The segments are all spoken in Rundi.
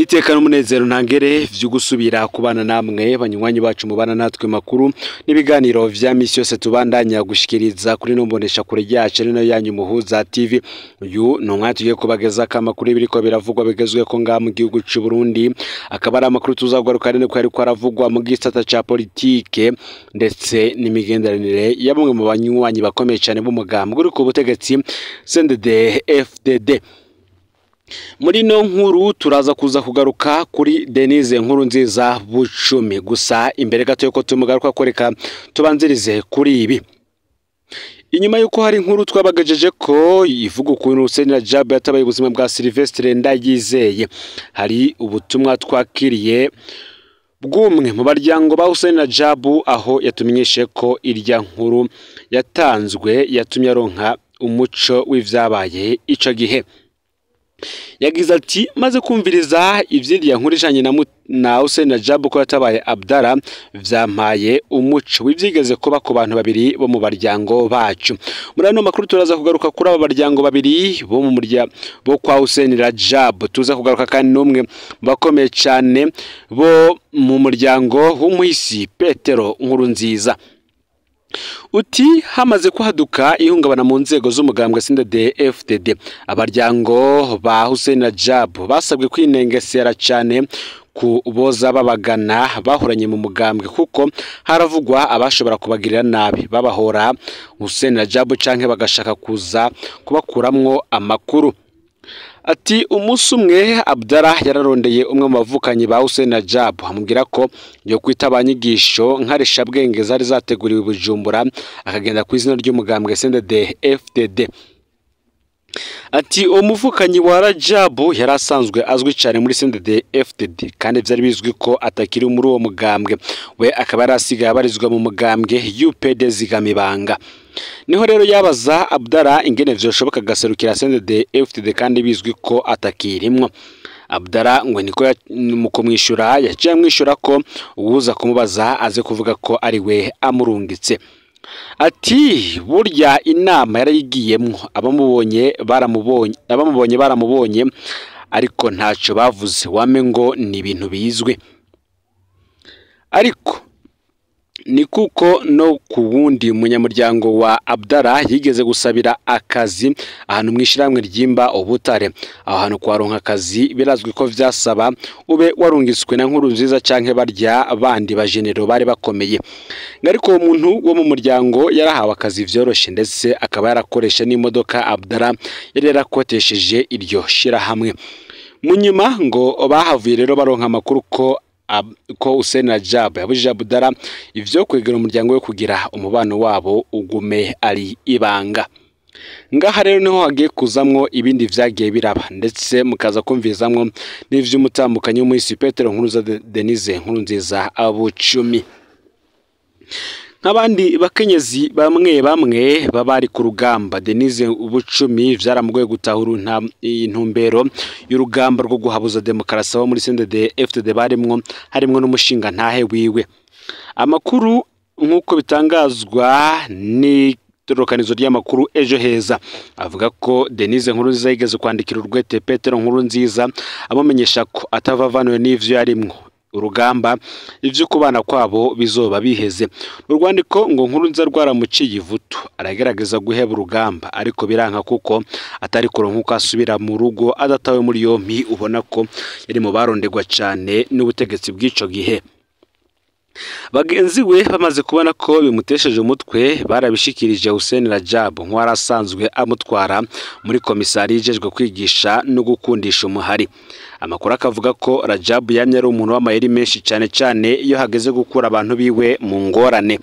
Niteka n'umunezero ntangere vyo gusubira kubana namwe banywanyi bacu mubana natwe makuru n'ibiganiro vya misi yose tubandanya gushikiriza kuri nombonesha kure yacu rino yanyu Muhuza TV. Uyu ni umwanya tugiye kubageza amakuru biriko biravugwa bigezwe ko ngaha mu gihugu c'u Burundi, akaba ari amakuru tuzagaruka rero ko ariko aravugwa mu gisata ca politike ndetse n'imigenderanire ya bamwe mu banywanyi bakomeye cyane b'umugambwe uri ku butegetsi CNDD FDD. Muri no nkuru turaza kuza kugaruka kuri Denise Nkurunziza Bucumi. Gusa imbere gato yuko tumugaruka koreka tubanzirize kuri ibi. Inyuma yuko hari inkuru twabagajeje ko ivuga ukuntu Hussein Rajab yatabaye ubuzima bwa Sylvestre Ndayizeye, hari ubutumwa twakiriye bw'umwe mu baryango ba Hussein Rajab aho yatumenyeshe ko irya nkuru yatanzwe yatumye aronka umuco w'ivyabaye ico gihe. Yagize ati: maze kumviriza ivyiriya nkuru ijanye na Hussein Rajab ko yatabaye Abdallah, vyampaye umuco w'ivyigeze kuba ku bantu babiri bo mu baryango bacu. Muri ano makuru turaza kugaruka kuri aba baryango babiri bo mu murya bo kwa Hussein Rajab, tuza kugaruka kandi n'umwe bakomeye cyane bo mu muryango w'umuhisi Petero Nkurunziza. Uti hamaze kuhaduka ihungabana mu nzego z'umugambwe CNDD FDD, abaryango ba Hussein Rajab basabwe kwinengesera cyane ku boza babagana bahoranye mu mugambwe, kuko haravugwa abashobora kubagirira nabi babahora Hussein Rajab canke bagashaka kuza kubakuramwo amakuru. Ati umunsi umwe Abdallah yararondeye umwe mu bavukanyi ba Hussein Rajab amubwira ko yo kwita abanyigisho nkarishabwenge zari zateguriwe Bujumbura, akagenda ku izina ry'umugambwe CNDD FDD. Ati uwo muvukanyi wa Rajab yari asanzwe azwi cyane muri CNDD FDD kandi byari bizwi ko atakiri muri uwo mugambwe, we akaba yarasigaye abarizwa mu mugambwe UPD Zigamibanga. Niho rero yabaza Abdallah ingene vyoshoboka gaserukira CNDD FDD kandi bizwi ko atakirimwo. Abdallah ngo niko mu kumwishura yaciye amwishura ko uwuza kumubaza aze kuvuga ko ari we amurungitse. Ati burya inama yarayigiyemwo, abamubonye baramubonye ariko ntaco bavuze, wame ngo ni ibintu bizwi. Ariko ni kuko no ku wundi munyamuryango wa Abdallah yigeze gusabira akazi ahantu mwishyiramwe ryimba ubutare. Aho hantu kwaronka akazi birazwi ko vyasaba ube warungiswe na Nkurunziza canke barya bandi bajenero bari bakomeye. Ariko uwo muntu wo mu muryango yarahawe akazi vyoroshe, ndetse akaba yarakoresha n'imodoka Abdallah yari yarakotesheje iryo shirahamwe. Munyuma ngo bahavuye rero baronka amakuru ko Hussein Rajab yabujije Abdallah ivyo kwegera umuryango we kugira umubano wabo ugume ari ibanga. Ngaha rero niho hagiye kuzamwo ibindi vyagiye biraba, ndetse mukaza kumvizamwo n'ivy'umutambukanyi w'umuhisi Petero Nkurunziza Denise Nkurunziza Bucumi. Nk'abandi bakenyezi bamwe bamwe babari ku rugamba, Denise Bucumi vyaramugoye gutahura intumbero y'urugamba rwo guhabuza demokarasi abo muri CNDD FDD barimwo, harimwo n'umushinga ntahe wiwe. Amakuru nk'uko bitangazwa n'itorokanizo ry'amakuru Ejo Heza avuga ko Denise Nkurunziza yigeze kwandikira urwete Petero Nkurunziza amumenyesha ko atavavanuwe n'ivyo yarimwo urugamba, ivyo kubana kwabo bizoba biheze. Urwandiko ngo Nkurunziza rwaramuciye ivutu, aragerageza guheba urugamba ariko biranka kuko atari kuronka uko asubira mu rugo adatawe muri yompi, ubona ko yari mu barondegwa cyane n'ubutegetsi bw'ico gihe. Bagenzi we bamaze kubona ko bimutesheje umutwe barabishikirije Hussein Rajab nk'uwari asanzwe amutwara muri komisari ijejwe kwigisha no gukundisha umuhari. Amakuru akavuga ko Rajab yamye ari umuntu w'amayeri menshi cyane cyane iyo hageze gukura abantu biwe mu ngorane.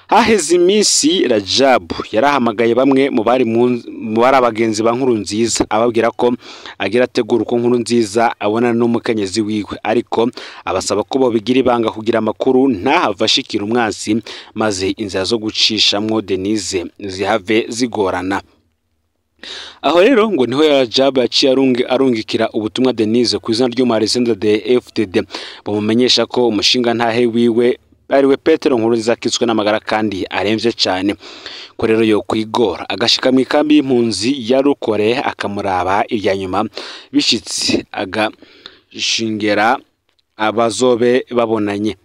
Haheze iminsi Rajab yarahamagaye bamwe mu bari abagenzi ba Nkurunziza ababwira ko agira ategura uko Nkurunziza abonana n'umukenyezi wiwe, ariko abasaba ko bobigira ibanga kugira amakuru ntahava ashikira umwansi, maze inzira zo gucishamwo Denise zihave zigorana. Aho rero ngo niho Rajab yaciye arungikira ubutumwa Denise ku izina ry'umuhari CNDD FDD bamumenyesha ko umushinga ntahe wiwe ariwe Petero Nkurunziza akitswe n'amagara kandi aremvye cyane, ko rero yo kwigora agashika mu ikambi y'impunzi ya Rukore akamuraba irya nyuma bishitse aga Shingera abazobe babonanye.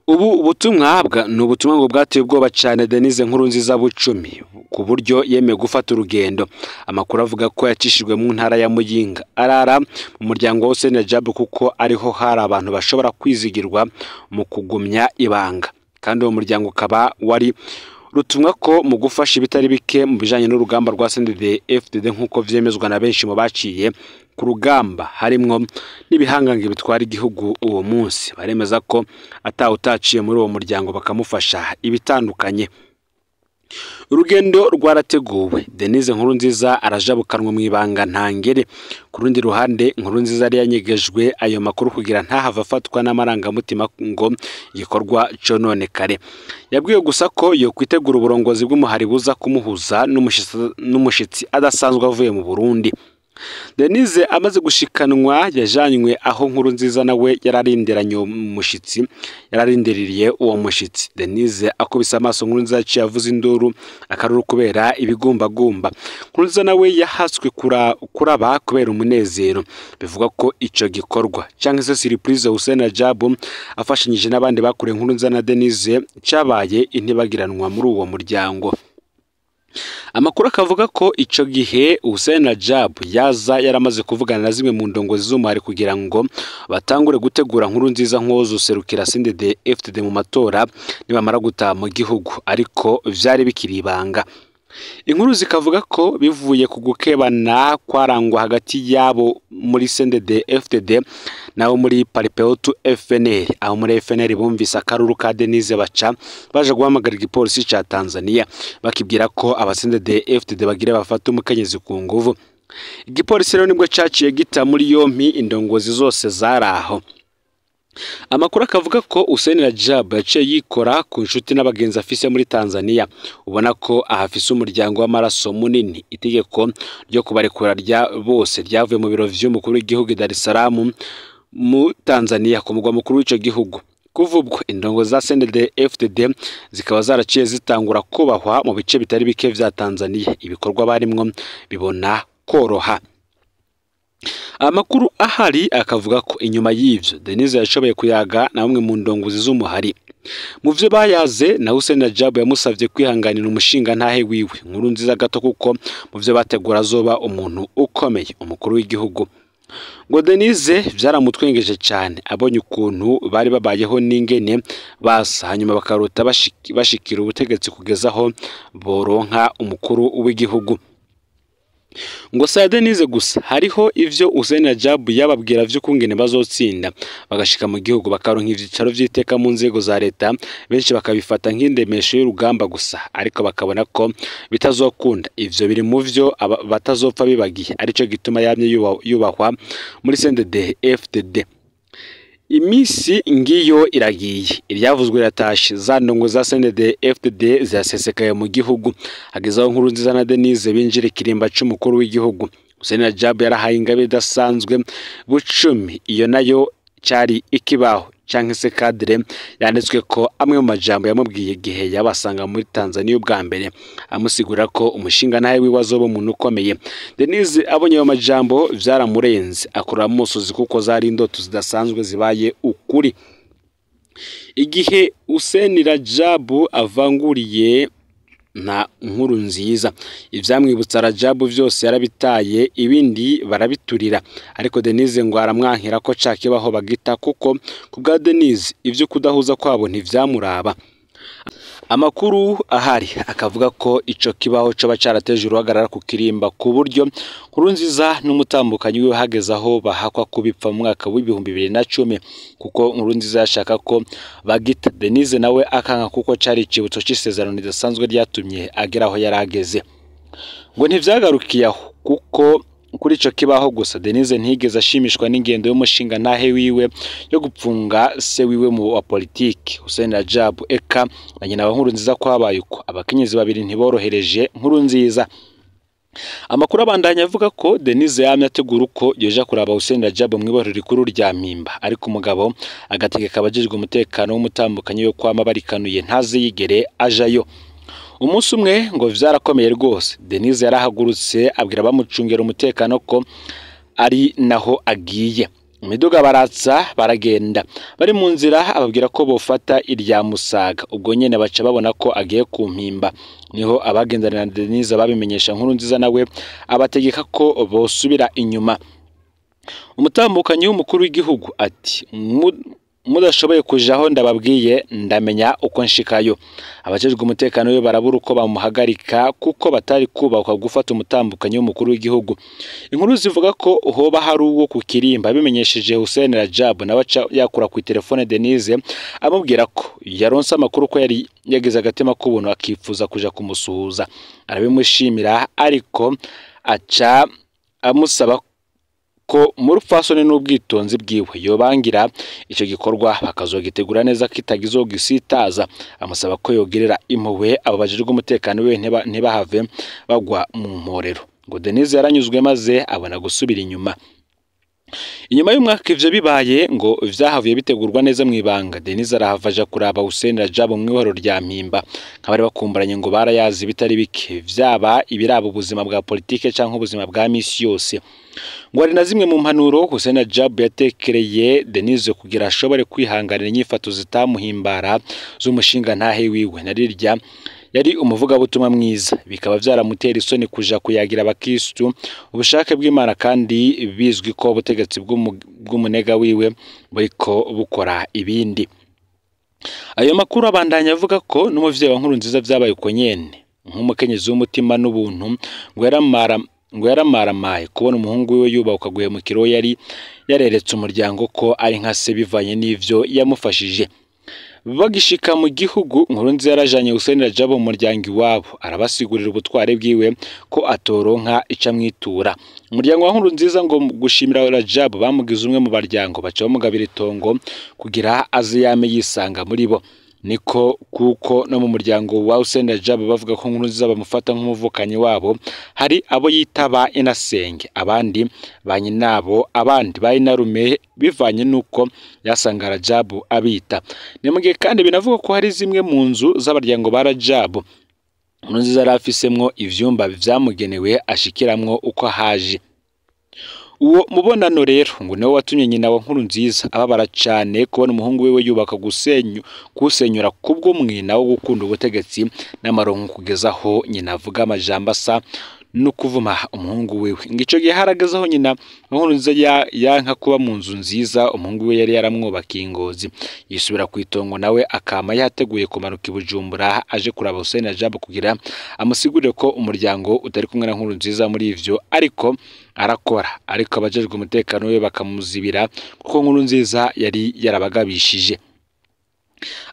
Ubu butumwa ni ubutumwa ngo bwateye ubwoba cyane Denise Nkurunziza Bucumi ku buryo yemeye gufata urugendo. Amakuru avuga ko yacishijwe mu ntara ya Muyinga arara mu muryango wa Hussein Rajab kuko ariho hari abantu bashobora kwizigirwa mu kugumya ibanga, kandi uwo muryango ukaba wari rutumwa ko mu gufasha ibitari bike mu bijanye n'urugamba rwa CNDD-FDD nk'uko vyemezwa na benshi mu baciye ku rugamba, harimwo n'ibihangange bitwara igihugu uwo munsi. Baremeza ko atawutaciye muri uwo muryango bakamufasha ibitandukanye. Urugendo rwarateguwe, Denise Nkurunziza arajabukanwa mu ibanga ntangere. Ku rundi ruhande Nkurunziza yari yanyegejwe ayo makuru kugira ntahava afatwa n'amarangamutima ngo igikorwa cononekare. Yabwiwe gusa ko yo kwitegura uburongozi bw'umuhari buza kumuhuza n'umushitsi adasanzwe avuye mu Burundi. Denise amaze gushikanwa yajanywe aho Nkurunziza nawe yararindiranye umushitsi, yararindiriye uwo mushitsi. Denise akubise amaso Nkurunziza yaciye avuza induru akaruru kubera ibigumbagumba. Nkurunziza nawe yahatswe kuraba kubera umunezero. Bivuga ko ico gikorwa canke se surprise Hussein Rajab afashanyije n'abandi bakure Nkurunziza na Denise cabaye intibagiranwa muri uwo muryango. Amakuru akavuga ko ico gihe Hussein Rajab yaza yaramaze kuvugana na zimwe mu ndongozi z'umuhari kugira ngo batangure gutegura Nkurunziza nk'uwozoserukira CNDD-FDD mu matora nibamara gutaha mu gihugu, ariko vyari bikiri ibanga. Inkuru zikavuga ko bivuye ku gukebana kwarangwa hagati yabo muri CNDD-FDD nabo muri Paripehutu FNL. Aho muri FNL bumvise akaruru ka Denise baca baje guhamagara igipolisi ca Tanzania bakibwira ko aba CNDD-FDD bagira bafata umukenyezi ku nguvu. Igipolisi rero nibwo caciye gita muri yompi indongozi zose zaraho. Amakuru akavuga ko Hussein Rajab yaciye yikora ku nshuti n'abagenzi afise muri Tanzania, ubona ko ahafise umuryango w'amaraso munini. Itegeko ryo kubarekura rya bose ryavuye mu biro vy'umukuru w'igihugu i Dar es Salaam mu Tanzania, ku mugwa mukuru w'ico gihugu. Kuva ubwo indongo za CNDD-FDD zikaba zaraciye zitangura kubahwa mu bice bitari bike vya Tanzania, ibikorwa barimwo bibona koroha. Amakuru ahari akavuga ko inyuma y'ivyo Denise yashoboye kuyaga na bamwe mu ndongozi z'umuhari. Mu vyo bayaze na Hussein Rajab yamusavye kwihanganira umushinga ntahe wiwe Nkurunziza gato, kuko mu vyo bategura azoba umuntu ukomeye, umukuru w'igihugu. Ngo Denise vyaramutwengeje cane abonye ukuntu bari babayeho n'ingene basa, hanyuma bakarota bashikira ubutegetsi kugeza aho boronka umukuru w'igihugu. Ngo sa Denise gusa, hariho ivyo Hussein Rajab yababwira vy'ukungene bazotsinda bagashika mu gihugu bakaronka ivyicaro vy'iteka mu nzego za leta, benshi bakabifata nk'indemesho y'urugamba gusa, ariko bakabona ko bitazokunda. Ivyo biri mu vyo batazopfa bibagiye, arico gituma yamye yubahwa muri CNDD-FDD. Imisi ngiyo iragiye, iryavuzwe iratashe, za ndongo za CNDD-FDD zirasesekaye mu gihugu. Hagezaho Nkurunziza na Denise binjira ikirimba c'umukuru w'igihugu. Hussein Rajab yarahaye ingabire idasanzwe Bucumi, iyo nayo cari ikibaho canke se cadre yanditswe ko amwe mu majambo yamubwiye igihe yabasanga muri Tanzania ubwa mbere, amusigura ko umushinga ntahe wiwe azoba umuntu ukomeye. Denise abonye ayo majambo vyaramurenze, akora amusozi kuko zari indoto zidasanzwe zibaye ukuri. Igihe Hussein Rajab avanguriye na Nkurunziza, ivyamwibutsa Rajab vyose yarabitaye, ibindi barabiturira, ariko Denise ngo aramwankira ko cakibaho bagita, kuko kubwa Denise ivyo kudahuza kwabo ntivyamuraba. Amakuru ahari akavuga ko ico kibaho coba carateje uruhagarara ku kirimba, ku buryo Nkurunziza n'umutambukanyi wiwe hageze aho bahakwa kubipfa mu mwaka w'2010, kuko Nkurunziza yashaka ko bagita, Denise nawe akanka kuko cari icibutso c'isezerano ridasanzwe ryatumye agera aho yarageze. Ngo ntivyagarukiye aho, kuko kuri ico kibaho gusa Denise ntigeze ashimishwa n'ingendo y'umushinga ntahe wiwe yo gupfunga se wiwe mu wa politiki Hussein Rajab, eka na nyina wa Nkurunziza kwabaye uko. Abakenyezi babiri ntiborohereje Nkurunziza. Amakuru abandanya avuga ko Denise yamye ategura uko yoja kuraba Hussein Rajab mw'ibohero rikuru rya Mpimba, ariko umugabo agategeka abajejwe umutekano w'umutambukanyi we kwama barikanuye ntaze yigere ajayo. Umunsi umwe ngo vyarakomeye rwose, Denise yarahagurutse abwira abamucungera umutekano ko ari naho agiye. Imiduga baratsa baragenda, bari mu nzira ababwira ko bofata irya Musaga, ubwo nyene baca babona ko agiye ku Mpimba. Niho abagendana na Denise babimenyesha Nkurunziza, nawe abategeka ko bosubira inyuma. Umutambukanyi w'umukuru w'igihugu ati mudashoboye kujaho ndababwiye ndamenya uko nshikayo. Abajejwe umutekano we barabura uko bamuhagarika kuko batari kubakwa gufata umutambukanyi w'umukuru w'igihugu. Inkuru zivuga ko hoba hari uwo ku Kirimba bimenyesheje Hussein Rajab, nawe aca yakura ku telefone Denise amubwira ko yaronse amakuru ko yari yagize agatima k'ubuntu akifuza kuja kumusuhuza. Arabimushimira ariko aca amusaba ko mu rupfasoni n'ubwitonzi bwiwe yobangira ico gikorwa bakazogitegura neza kitagizogisitaza. Amusaba ko yogerera impuhwe abo bajejwe umutekano we ntibahave bagwa mu mporero. Ngo Denise yaranyuzwe maze abona gusubira inyuma. Inyuma y'umwaka ivyo bibaye ngo vyahavuye bitegurwa neza mw'ibanga. Denise arahava aja kuraba Hussein Rajab mw'ihoro rya Mpimba, nk'abari bakumburanye ngo barayazi bitari bike, vyaba ibiraba ubuzima bwa politike canke ubuzima bwa misi yose. Ngo hari na zimwe mu mpanuro Hussein Rajab yatekereye Denise kugira ashobore kwihanganira inyifato zitamuhimbara z'umushinga ntahe wiwe, na rirya yari umuvugabutumwa mwiza, bikaba vyaramutera isoni kuja kuyagira abakristu ubushake bw'Imana, kandi bizwi ko ubutegetsi bw'umunega wiwe buriko bukora ibindi. Ayo makuru abandanya avuga ko n'umuvyeyi wa Nkurunziza vyabaye uko nyene, nk'umukenyezi w'umutima n'ubuntu, ngo yaramaramaye kubona umuhungu wiwe yubakwa guhemukira uwo yari yareretse umuryango ko ari nka se bivanye n'ivyo yamufashije. Bagishika mu gihugu, Nkurunziza yarajanye Hussein Rajab mu muryango iwabo, arabasigurira ubutware bwiwe ko atoronka ica mwitura. Umuryango wa Nkurunziza ngo gushimira Rajab bamugize umwe mu baryango, baca bamugabira itongo kugira aze yame yisanga muri bo. Niko kuko no mu muryango wa Hussein Rajab bavuga ko Nkurunziza bamufata nk'umuvukanyi wabo, hari abo yitaba inasenge, abandi ba nyinabo, abandi ba inarume, bivanye nuko yasanga Rajab abita. Ni mu gihe kandi binavuga ko hari zimwe mu nzu z'abaryango ba Rajab Nkurunziza yari afisemwo ivyumba vyamugenewe ashikiramwo uko haje. Uwo mubonano rero ngo niwo watumye nyina wa Nkurunziza ababara cane kubona umuhungu wiwe yubaka kusenyura kubwo mwina wo gukunda ubutegetsi n'amaronko, kugeza aho nyina avuga amajambo asa no kuvuma umuhungu wiwe. Ngo ico gihe harageze aho nyina wa Nkurunziza yanka kuba mu nzu nziza umuhungu wiwe yari yaramwubakiye Ngozi, yisubira kw'itongo, nawe akama yateguye kumanuka i Bujumbura aje kuraba Hussein Rajab kugira amusigurire ko umuryango utari kumwe na Nkurunziza muri ivyo ariko arakora, ariko abajejwe umutekano we bakamuzibira kuko Nkurunziza yari yarabagabishije.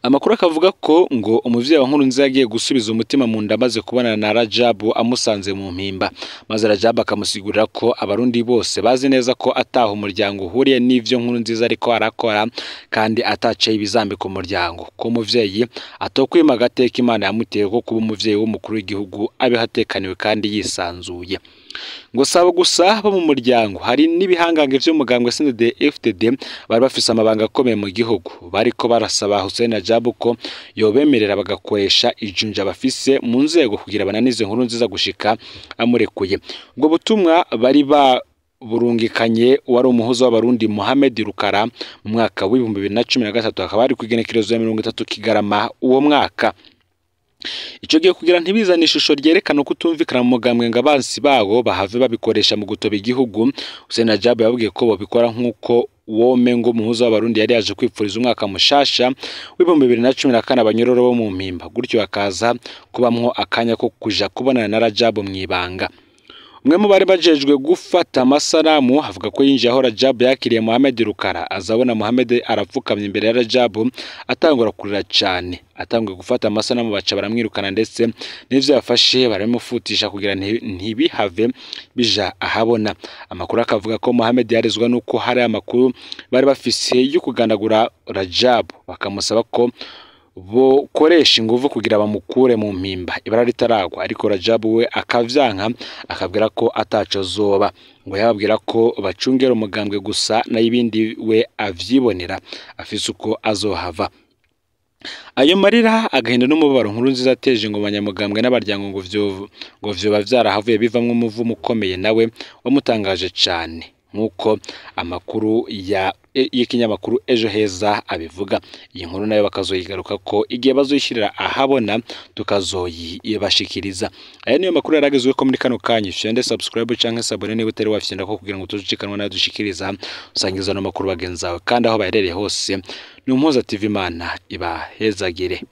Amakuru akavuga ko ngo umuvyeyi wa Nkurunziza yagiye gusubiza umutima mu nda amaze kubonana na Rajab amusanze mu Mpimba, maze Rajab akamusigurira ko abarundi bose bazi neza ko ataha umuryango uhuriye n'ivyo Nkurunziza ariko arakora, kandi atacaye ibizambika umuryango, ko umuvyeyi atokwima agateka Imana yamuteye ko kuba umuvyeyi w'umukuru w'igihugu abihatekaniwe kandi yisanzuye. Ngo sabo gusa bo mu muryango, hari n'ibihangange vy'umugambwe CNDD-FDD bari bafise amabanga akomeye mu gihugu, bariko barasaba Hussein Rajab ko yobemerera bagakoresha ijunja bafise mu nzego kugira bananize Nkurunziza gushika amurekuye. Ubwo butumwa bari baburungikanye wari umuhuza w'abarundi Mohamed Rukara mu mwaka w'2013, akaba ari kw'igenekerezo ya 30 Kigarama uwo mwaka. Ico gihe kugira ntibizane ishusho ryerekana kutumvikana mu mugambwe ngo abansi bawo bahave babikoresha mu gutoba igihugu, Hussein Rajab yababwiye ko bobikora nk'uko wome ngo umuhuza w'abarundi yari yaje kwipfuriza umwaka mushasha w'2014 abanyororo bo mu Mpimba, gutyo bakaza kubamwo akanya ko kuja kubonana na Rajab mw'ibanga. Umwe mu bari bajejwe gufata amasanamu avuga ko yinjiye aho Rajab yakiriye Mohamed Rukara, azabona Mohamed arapfukamye imbere ya Rajab atangura kurira cane. Atanguye gufata amasanamu baca baramwirukana, ndetse n'ivyo yafashe barabimufutisha kugira ntibihave bija ahabona. Amakuru akavuga ko Mohamed yarezwa nuko hari amakuru bari bafise yo kugandagura Rajab, bakamusaba ko bokoresha inguvu kugira bamukure mu Mpimba ibara ritaragwa, ariko Rajab we akavyanka akabwira ko ataco zoba. Ngo yababwira ko bacungera umugambwe gusa nayo ibindi we avyibonera afise uko azohava. Ayo marira agahinda n'umubabaro Nkurunziza ateje ngo abanyamugambwe n'abaryango ngo vyoba vyarahavuye bivamwo umuvumo ukomeye nawe wamutangaje cane. Nk'uko amakuru ya y'ikinyamakuru Ejo Heza abivuga, iyi nkuru nayo bakazoyigaruka ko igihe bazoyishyirira ahabona tukazoyibashikiriza. Aya niyo makuru yaragezweho ko muri kano kanya. Fyonde subscribe canke s'abonner niba utari wafyonda ko kugira ngo tuzucikanwa nayo dushikiriza, usangiza no makuru bagenzi bawe kandi aho baherereye hose. Ni Umuhuza TV, Imana ibahezagire.